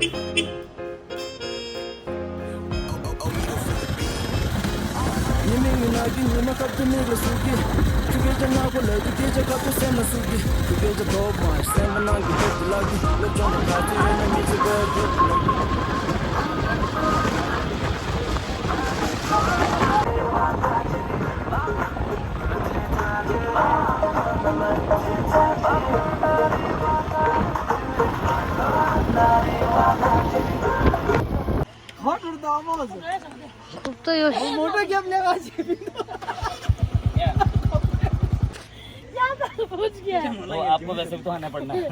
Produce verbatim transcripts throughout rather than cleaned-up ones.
ཉི་མའི་ཉི་ནག་གི་ཉི་མ་ཁབ་ཏུ་མིག་ལ་ཟུག་གི། ཁྱོད་སྐད་ཆ་ནག་པོ་ལབ་དུས་སྐད་ཆ་ཁབ་ཏུ་སེམས་ལ་ཟུག་གི། ཁྱོད་སྐད་ཆ་དོག་མ་སེམས་པ་ནང་གི་ཐོབ་ཏུ་ལག་གི། སློབ་སྦྱོང་དང་ག་ཚོད་ཡོད་ན་མི་ཚེ་བཀོད་སྒྲུབ་ལག་གི། तो यो मोटर क्या अपने पास? यार, पहुंच गया। वो आपको वैसे भी तो आना पड़ना है।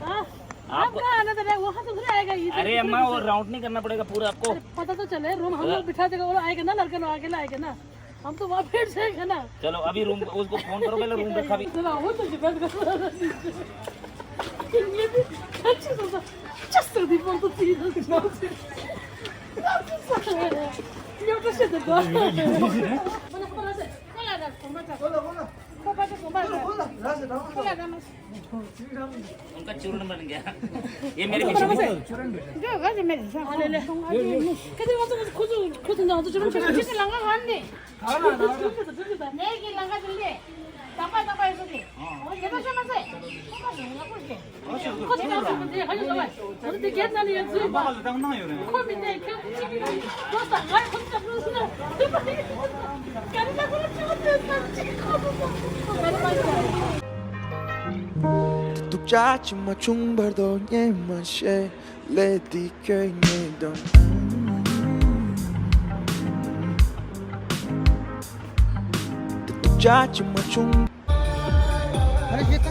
हाँ? आप आपका आना तो नहीं, वहाँ से उधर आएगा, इधर अरे अम्मा, वो राउंड नहीं करना पड़ेगा पूरा आपको। अरे, पता तो चले, रूम हम लोग बिठा देगा, वो आएगा ना, लड़का लोग अकेला आएगा ना, हम तो वहाँ बैठ जाएगा ना। चलो, अभी रूम, उसको फोन करो, पहले रूम रखा भी। चलो, वो तो शिकायत कर। ये भी अच्छी तो, just तो दी फोन तो दी। ये तो से दो। बोला, बोला से। बोला ना, बोला। उनका चूर्ण बन गया। ये मेरे पीछे। जो घर में ले ले। कदे वहां तो खुद, खुद ना तो चूर्ण चूर्ण। लंगा खान दे। नहीं कि लंगा चल दे। तपा तपा ऐसे दे। ये तो समझ है। སྡུག་ཅག་ཅི་མ་བྱུང་བར་དོ་ཉེས་མ་ཤེས་ལས་འདི་ཁྱོད་ཉེས་དོན། སྡུག་ཅག་ཅི་མ་བྱུང་། འདི། ཁྱེད་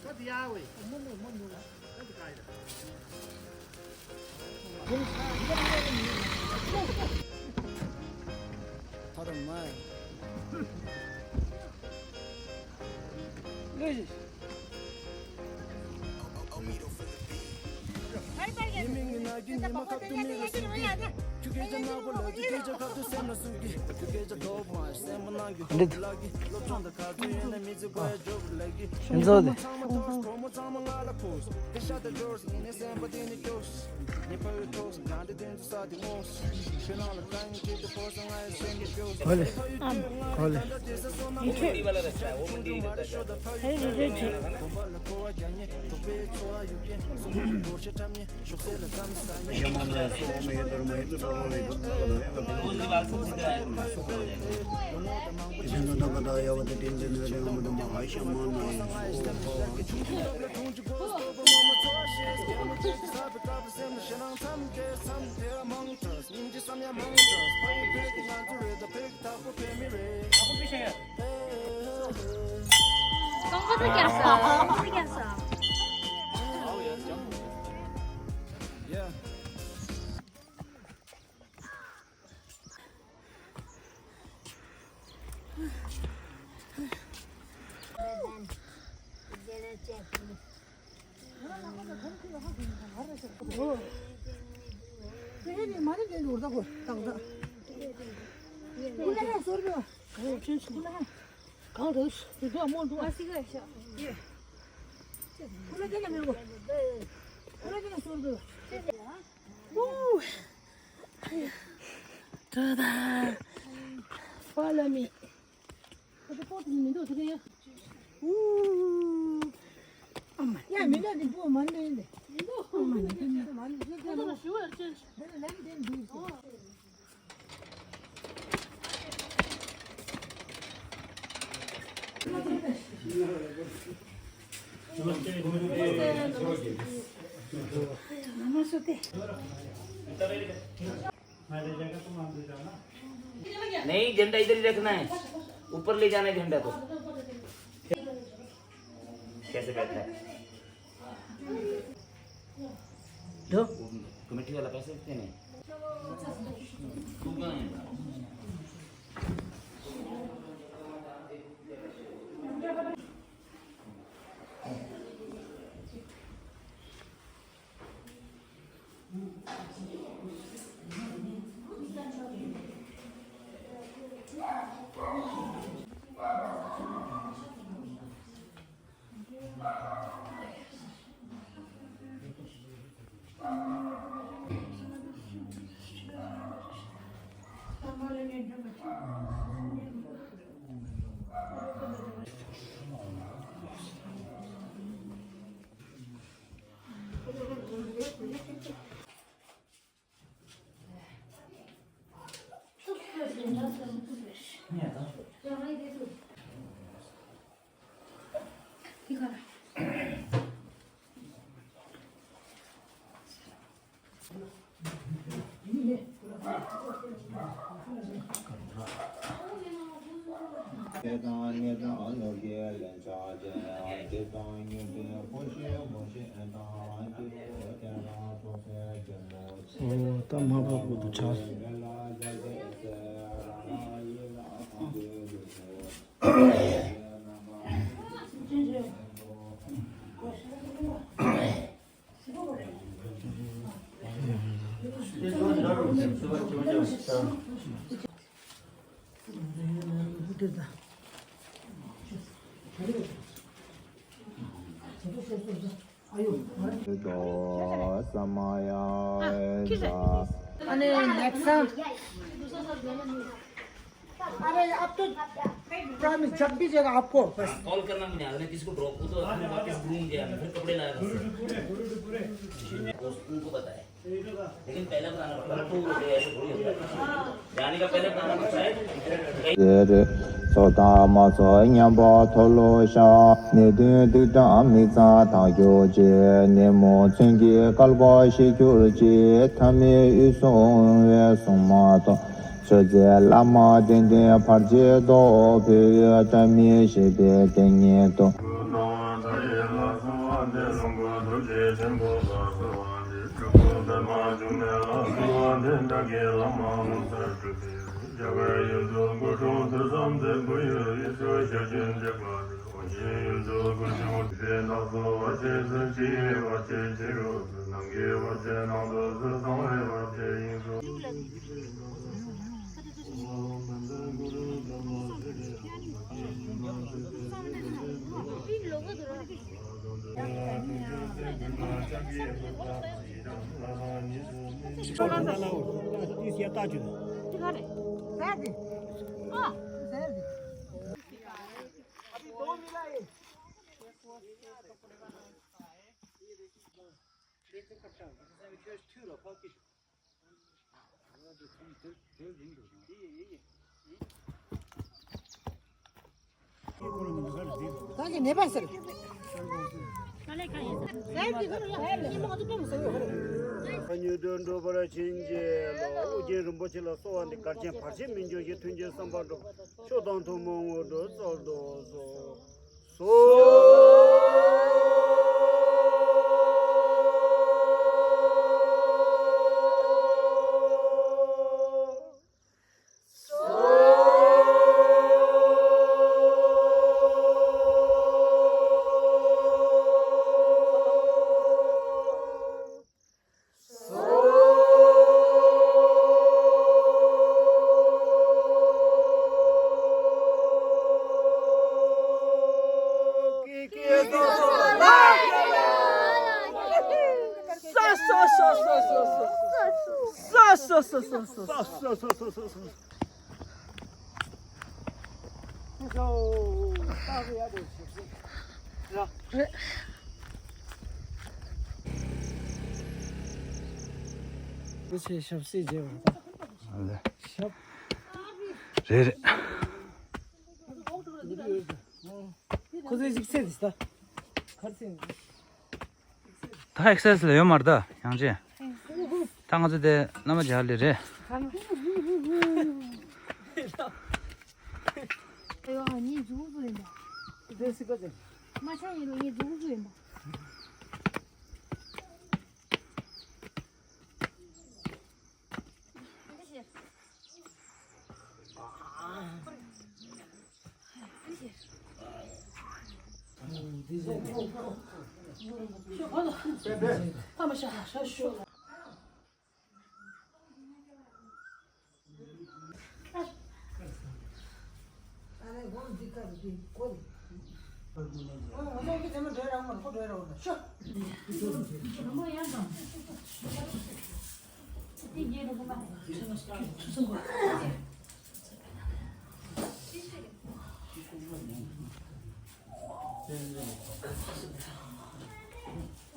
ཚོ་དེ། ཨོ་ལེ། ཨོ་ལེ། ཨེ་རེད་རེད་རེད། Follow me. नहीं, झंडा इधर ही रखना है, ऊपर ले जाना है झंडा को। कैसे बैठा है? दो। कमेटी वाला पैसे देते नहीं। ཨོ། ད་མ་བབས་པོ་འདུག་ཆགས། अरे नेक्स्ट टाइम। अरे आप तो प्रॉमिस जब भी जाएगा आपको बस। कॉल करना मैंने, अगले किसी को ड्रॉप, वो तो अपने वापस घूम गया, मैं फिर कपड़े लाया था। उनको पता है। लेकिन पहले बताना पड़ता है, टू रुपये ऐसे थोड़ी होता है। जाने का पहले बताना पड़ता है। ཟེར། ཚོགས་དང་མ་ཚོགས་མཉམ་པར་མཐོལ་ལོ་བཤགས། ནད་གདོན་སྡིག་སྒྲིབ་མི་གཙང་དག་གྱུར་ཅིག་ནད་མུག་མཚོན་གྱི་བསྐལ་པ་ཞི་གྱུར་ཅིག་ཐ་མལ་དབུས་སུ་འོང་བའི་སྲུང་མ་དང་། མཆོད་རྫས་བླ་མ་གདན་ལྡན་བར་ཆད་སོགས། བོད་ཡུལ་ལྟ་མི་ཤེས་པའི་དེ་ཉིད་དུ། ཉོན་དུ་འགྲོ་བར་བྱིན་གྱིས་རློབས། ཨོ་རྒྱན་རིན་པོ་ཆེ་ལ་གསོལ་བ་འདེབས། གར་ཆེན་བར་ཆད་མི་འབྱུང་ཞིང་། མཐུན་རྐྱེན་བསམ་པ་འགྲུབ། མཆོག་དང་ཐུན་མོང་དངོས་གྲུབ་སྩོལ་དུ་གསོལ། རེད། ཆེ་ཞབས་སྲིད་བྱེད་པ་དང་། ཨ་ལེ། ཞབས། རེད་རེད། ཁོ་ཚོའི་ཡིག་ཚད་འདི་ད། ཁར་ཚད། ད་ཨེག་སེས་ལ་ཡོད་མ་རེད་ད་ཡང་ཅི། ད་ང་ཚོ་དེ་བླ་མ་རྒྱ་ལི་རེད། ཨ་ཡོ་ཨ་ནི་འཛུགས་འཛུགས་ཡིན་པ། དེ་སི་ཀ་ཅན། མ་ཆགས་ཡིན་ལ་ངས་འཛུགས་དགོས་ཡིན་པ།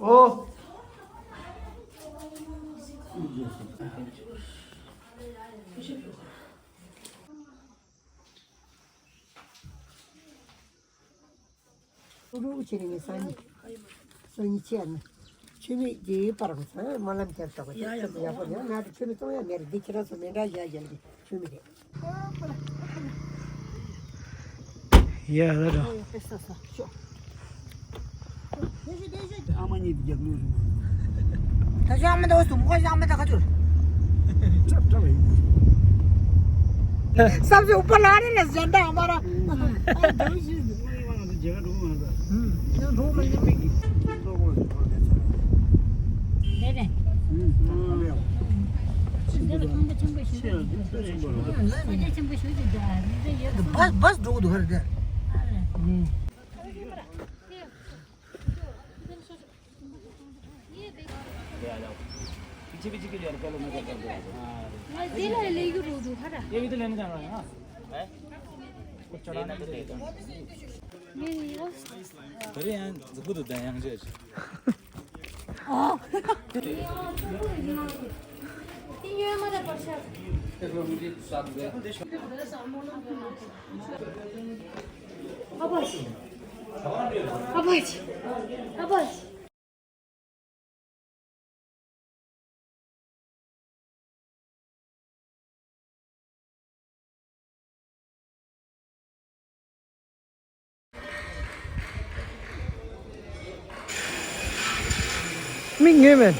ཨོ། ཀུ་རུ་ཆེ་ནི་སང་ཉིན། སང་ཉིན་ཆེ་ན། ཆུ་མིག་གི་པར་གོ་ཚང་མ་ལམ་ཁྱེར་ཏོག་ཡ་ཡ་ཡ་པོ་ཡ་ང་དེ་ཆུ་མིག་གཏོང་ཡ་མེར་འདི་ཁྱེད་རང་ཚོ་མེ་འདྲ་ཡ་ཡལ་གི་ཆུ་མིག་རེད། ཡ་ལ་ར། ཨ་མ་གཉིས་རྒྱག་མྱོང་རེད། ད་ཤ་མི་འདུག་སུམ་ཁོ་ཤ་མི་འདུག་ག་ཚུར། ཁྲབ་ཁྲབ་ཡིན། སབ་སི་ཨུ་པ་ལ་རེ་ལ་ཟན་འདྲ་མ་ར། ཨ་འདུག་ཞིག་བས་བས་འགྲོ་གི་འདུག་ཧར་དེ། མིག་ཉོས་མེད།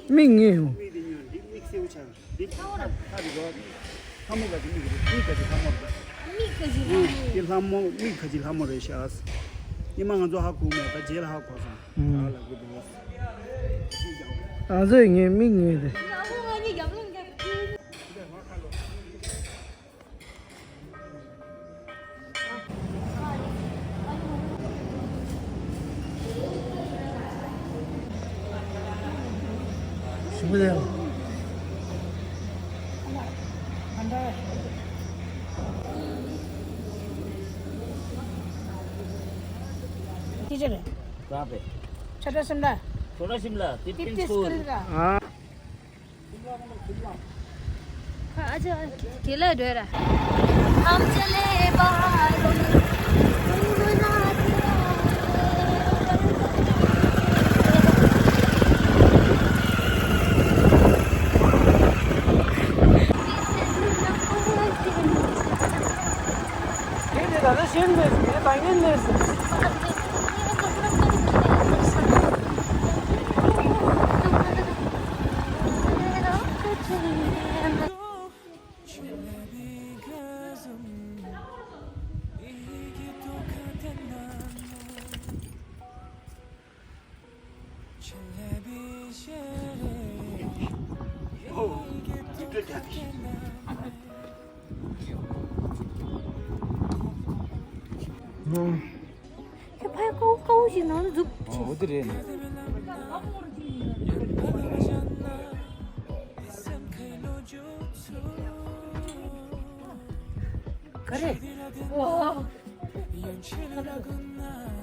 མིག་ཉོས་ཡོང་། ལྷ་མོ་ག་ཅི་མིག་རེད། མིག་ག་ཅི་ལྷ་མོ་རེད། མིག་ག་ཅི་ལྷ་མོ། འདི་ལྷ་མོ་མིག་ག་ཅི་ལྷ་མོ་རེད་ཤག་ཉི་མ་ང་ཚོ་ཧ་གོ་མེད་པ་རྗེས་ལ་ཧ་གོ་སོང་། ཨ་ལ་གུ་དུ། ང་ཚོས་ངའི་མིག་ཉོས་ཏེ། ཞིམ་པོ་རེད། ཅི་ཅི་རེད། ཁ་པེ། ཆོ་ཊ་ཤིམ་ལ། ཆོ་ཊ་ཤིམ་ལ། ཏིབ་ཏིབ་ཏིབ་ཏིབ་སྐུལ། སྐུལ་ར། ཨ། ཁ་ཨ་ཅག་གེ་ལ་འགྲོ་ར། དེ་ནི་ད་ལྟ་ཤེས་མེད་ཟེར། ངས་ད་ངན་མེད་ཟེར། ཁྱོད་ཕ་ཡ་ཀའུ་ཀའུ་ཞིག་ནང་ལ་འཛུབ། ཨོ་དེ་རེད། ག་རེ། ཁོ་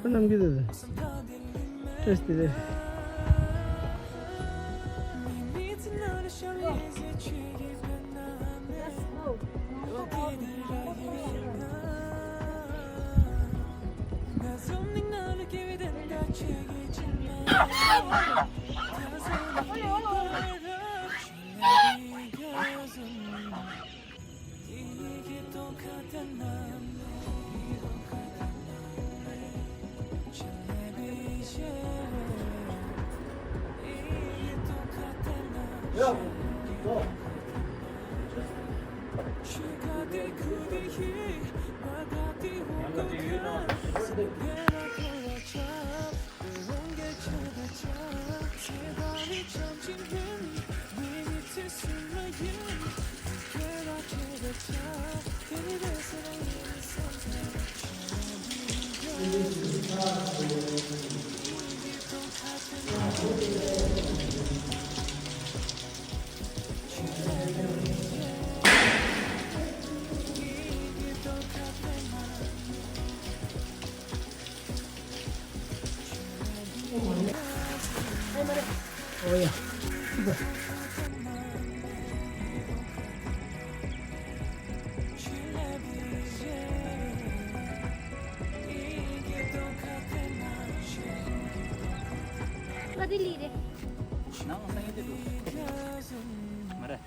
རྣམས་ཀྱིས་དེ་ཏྲེས་དེ་རེད། ག་དེ་ལི་རེད། ནང་སང་ཡིན་ཏེ་འདུག་མ་རེད།